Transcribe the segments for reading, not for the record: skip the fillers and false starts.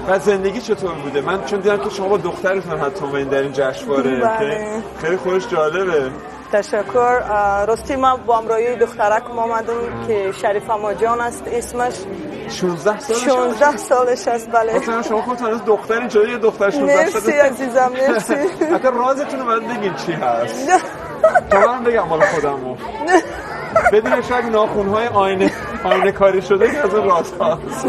و زندگی چطور بوده؟ من چون دیدم که شما با دخترتون حتی اومدین در این جشنواره. بله. خیلی خوش جالبه. تشکر. راستی ما با همراهی دخترک آمدم که شریفه ما جان است اسمش. 16 سالش 16 سالش است. بله. مثلا شما خودتون هنوز دختر اینجا، یه دختر 16 ساله. مرسی عزیزم، مرسی. حتی رازتون رو باید بگین چی هست. تا من بگم مال خودمو. بدون شک ناخون‌های آینه کاری شده که از اون راز هاست.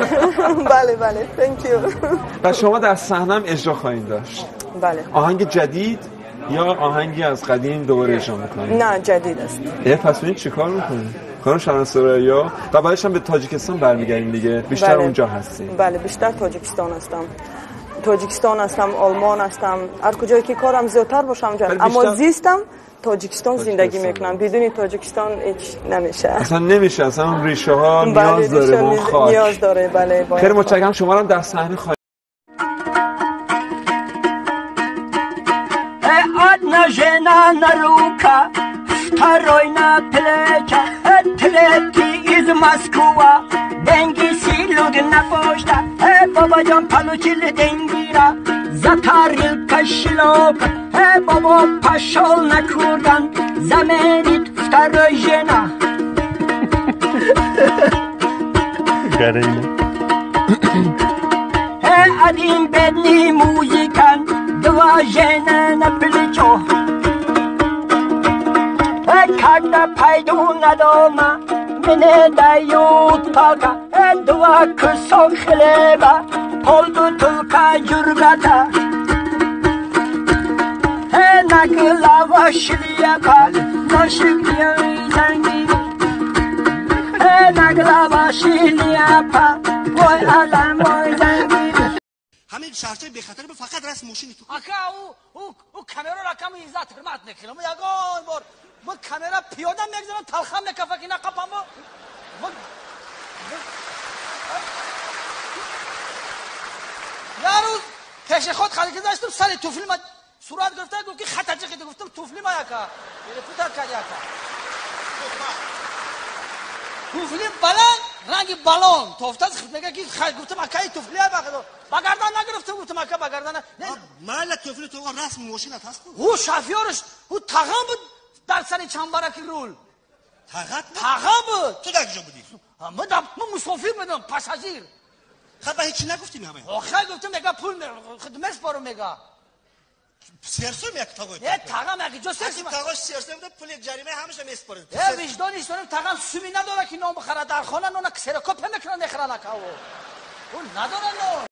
بله بله. Thank you. و شما در صحنه هم اجرا خواهید داشت. بله. آهنگ جدید یا آهنگی از قدیم دوباره اجرا می‌کنید؟ نه جدید است. پس این چیکار می‌کنید؟ خانم شهناز ثریا و بعدش هم به تاجیکستان برمیگردیم دیگه. بیشتر بله. اونجا هستیم. بله بیشتر تاجیکستان هستم. تاجیکستان هستم، آلمان هستم، هر کجایی که کارم زیادتر باشم اونجا. اما زیستم تاجیکستان زندگی میکنم. بدون تاجیکستان هیچ نمیشه. اصلا نمیشه، اصلا اون ریشه ها نیاز داره، اون خاک نیاز داره. بله. خیلی متشکرم. شما رو هم در صحنه خواهیم. Одна жена на рука, второй на плеча, третий из Москва. Деньги силуд на почта, баба джан получил деньги, затарил кошелек, баба пошел на курган, заменит второй жена. Один бедный музыкант, два жена на плечо. Когда пойду на дома, мне дают палка, два кусок хлеба, полбутылка юргата. На голова шляпа, носит белый. На голова шляпа, ой, алла мой зангир. همین شهرچه به خطر فقط رسم ماشین تو آقا او کامرا رقم عزت حرمت نکنم یگان بار ما کامرا پیاده میگذارم تلخم نکفه که نقپم یه روز پیش خود خالی گذاشتم سر توفلی ما صورت گرفته گفت که خطا چه گفتم توفلی ما یکا پوتر کرد یکا توفلی بلند رنگ بالون توفتاز میگه که گفتم اکای توفلی ها بگردان نگرفتم گفتم اکا بگردان نه مال توفلی تو رسم ماشینت هست او شافیورش او تاغم بود در سر چنبرک رول تاغت تاغم بود. تو در کجا بودی؟ من مسافر بودم، پاساژیر. خب هیچ نگفتیم همه. آخه گفتم میگه پول خدمت بارو میگه سرسو میگه تاغو. نه تاغم میگه جو سرسو. تاغو سرسو میگه پول جریمه همش میسپره. اه وجدانی سونم تاغم سومی نداره که نام بخره در خانه نون کسر کپ میکنه نخره نکاو. اون نداره نون.